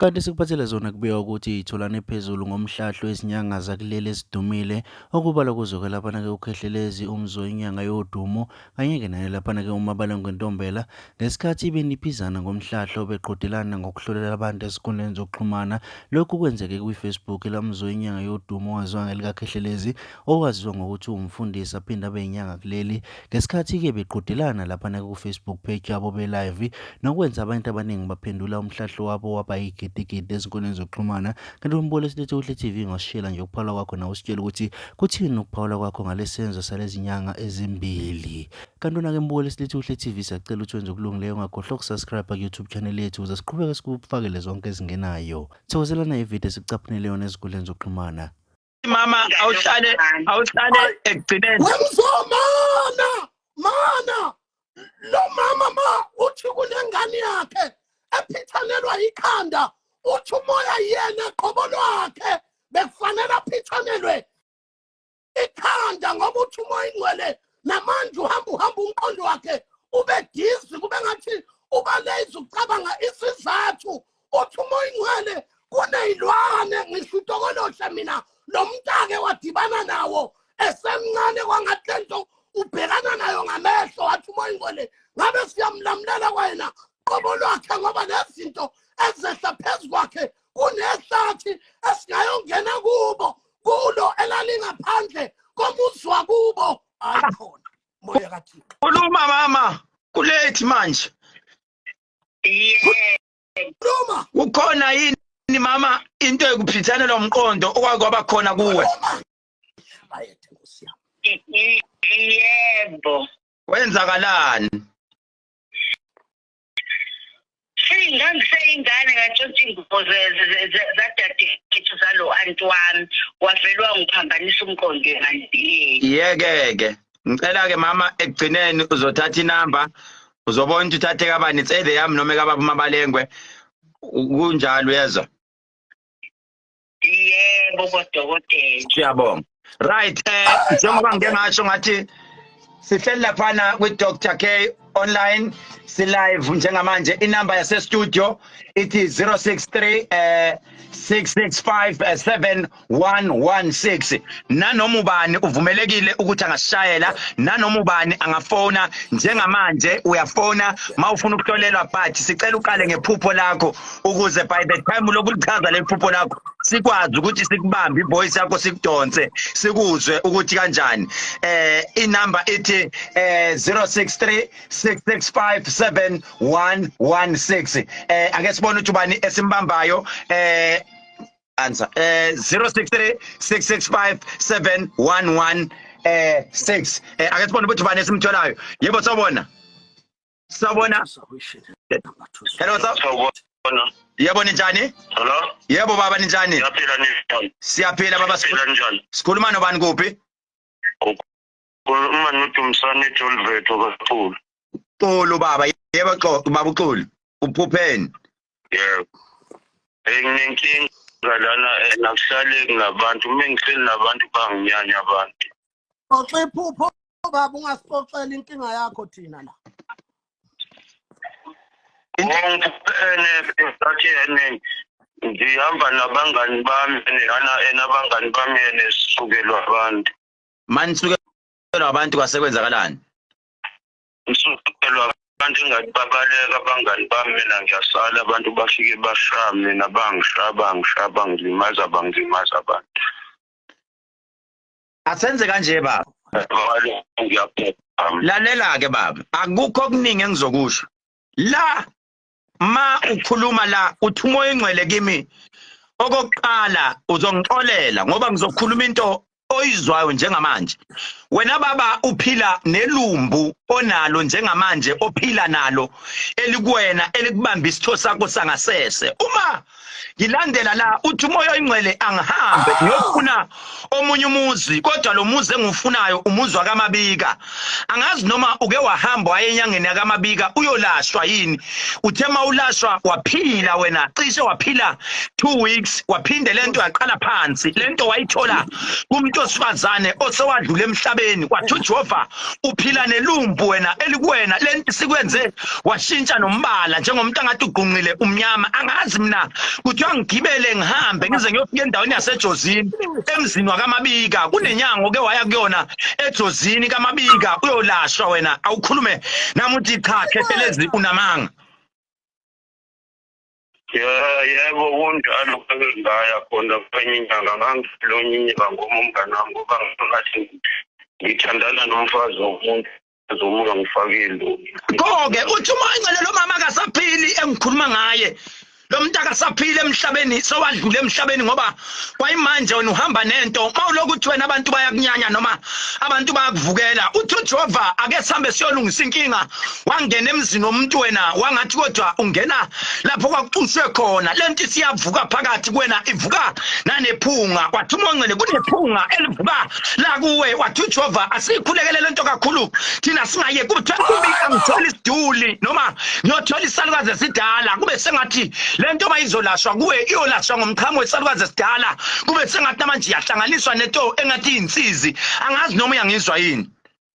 Kanti sikuphathele zona kubikwa ukuthi itholane phezulu ngomhlahlo izinyanga zakuleli ezidumile okubalwa kuzo-ke laphana-ke uKhehlelezi, uMzo inyanga yodumo kanye-ke naye laphana-ke uMabalengwe Ntombela ngesikhathi beniphizana ngomhlahlo beqhudelana ngokuhlolela abantu ezinkundleni zokuxhumana. Lokhu kwenzeke kwi-Facebook laMzo inyanga yodumo owaziwa ngelikaKhehlelezi owaziwa ngokuthi uwumfundisi aphinde abe yinyanga kuleli ngesikhathi-ke beqhudelana laphana ku-Facebook page yabo be-live nokwenza abantu abaningi baphendula umhlahlo wabo waba yigidigidi ezinkundleni zokuxhumana. Kanti umbulo esilethe kuhle TV ngasishiyela nje ukuphawula kwakho nawe usitshela ukuthi kuthini ukuphawula kwakho ngalesenzo salezinyanga ezimbili. Kanti wena-ke mbukeli esilethe kuhle TV siyacela ukuthi wenze okulungileyo ungakhohlwa ukusubscribe ku-YouTube channel yethu ukuze siqhubeke sikufakele zonke ezingenayo. Thokozelana ividiyo esikucaphunele yona ezinkundleni zokuxhumana. Mama awuhlale awuhlale ekugcineni. Wemzomana mana lo mama ma uthi kunengane yakhe ephithanelwa ikhanda uthi umoya yena qobo lwakhe bekufanele aphithanelwe ikhanda ngoba uthi umoya ingcwele namanje uhamba uhamba umqondo wakhe ube dizzy kube ngathi uba lazy ukucabanga isizathu uthi umoya ingcwele kuneyilwane ngisho utokoloshe mina lo mntake wadibana nawo esemncane kwangathi le nto ubhekana nayo ngamehlo wathi umoya ingcwele ngabe siyamlamulela kwayena qobo lwakhe ngoba lezinto ezehla phezu kwakhe kunehlathi esingayongena kubo kulo elalingaphandle komuzi wakubo hayi khona moya kathixo Khuluma mama kulethi manje. Yebo. Khuluma. Kukhona yini mama into ekuphithanelwa umqondo okwake kwaba khona kuwe? Bayethe Nkosi yami. Yebo. Kwenzakalani? Ngangiseyingane ngantshontsha ingubo zadadewethu zalo anti wami wavelwa ngiphambanisa umqondo emandileni. Yeke-ke ngicela ke mama ekugcineni uzothatha inamba uzobona ukuthi uthathe kabani it's either yami noma ekababa uMabalengwe kunjalo uyezwa? Yebo bodokotela. Siyabonga. Right njengoba ngike ngasho ngathi sihleli laphana kwi-Dr K online si live njengamanje inamba yase studio ithi 063 665 7116 nanoma ubani uvumelekile ukuthi angashayela nanoma ubani angafona njengamanje uyafona mawufuna ukuhlolelwa but sicela uqale ngephupho lakho ukuze by the time lokhu lichaza leli phupho lakho sikwazi ukuthi sikubambe ivoice yakho sikudonse sikuzwe ukuthi kanjani. Inumber ithi 063 665 7116. Ake sibone ukuthi ubani esimbambayo. Answer 063 665 711 6. Ake sibone ukuthi ubani esimtholayo. Yebo sawubona. Sawubona. Hello sawubona. Yebo ninjani? Hello. Yebo baba ninjani? Siyaphila ninjani? Siyaphila baba. Siyaphila ninjani? Sikhuluma nobani kuphi? Ukhuluma noDumsane Jolvetho kaXulu. Xulu baba. Yebo Xulu baba uXulu. Uphupheni? Yebo. Hey nginenkinga lana nakuhlaleki nabantu uma ngihleli nabantu banginyanya abantu. Xoxa iphupho baba ungasixoxela inkinga yakho thina la. Ngiphuphene ene ngihamba nabangani bami ene ana abangani bami ene sisukelwa abantu. Manisukelwa abantu kwasekwenzakalani? Ngisukelwa abantu engathi babaleka abangani bami mina ngiyasala abantu bafike bashaya mina bangishaya bangishaya bangilimaza bangilimaza abantu. Asenze kanje baba. Ngiyaphupha. Lalela ke baba, akukho okuningi engizokusho. La ma ukhuluma la uthi umoya ingcwele kimi okokuqala uzongixolela ngoba ngizokhuluma into oyizwayo njengamanje. Wena baba uphila nelumbu onalo njengamanje ophila nalo elikuwena elikubamba isitho sakho sangasese. Uma ngilandela la uthi umoya oyingcwele angihambe ngiyofuna omunye umuzi kodwa lo muzi engiwufunayo umuzi wakaMabika. Angazi noma uke wahamba waye enyangeni yakaMabika uyolashwa yini. Uthe mawulashwa waphila wena cishe waphila 2 weeks waphinde lento yaqala phansi. Lento wayithola kumuntu osifazane osewadlula emhlabeni wathi uJehova uphila nelumbu. Kunegobhu wena elikuwena lento sikwenze washintsha nombala njengomuntu angathi ugqunqile umnyama. Angazi mina kuthiwa ngigibele ngihambe ngize ngiyofika endaweni yaseJozini emzini wakaMabika kunenyango ke waya kuyona eJozini kaMabika uyolashwa wena awukhulume nami uthi cha Khehlelezi unamanga. Ya yebo kunjalo ngake ngaya khona kwenye inyanga ngangilonye inyanga ngoma umngane wami ngoba ngathi ngithandana nomfazi womuntu womuntu angifakile Pho-ke uthi uma ingcele lo mama akasaphili engikhuluma ngaye lo muntu akasaphili emhlabeni sowadlula emhlabeni ngoba kwayimanje wena uhamba nento uma ulokhu uthi wena abantu bayakunyanya noma abantu bayakuvukela uthi uJehova ake sihambe siyolungisa inkinga wangena emzini womuntu wena wangathi kodwa ungena lapho kwakucuswe khona lento isiyavuka phakathi kuwena ivuka nanephunga wathi umongcele kunephunga elivuka la kuwe wathi uJehova asikhulekele lento kakhulu thina singaye kuthiwa kubika ngithola isiduli noma ngiyothola isalukazi esidala kube sengathi lento mayizolashwa kuwe iyolashwa ngomchamo wesalukazi esidala kube sengathi namanje iyahlanganiswa nento engathi insizi angazi noma uyangizwa yini.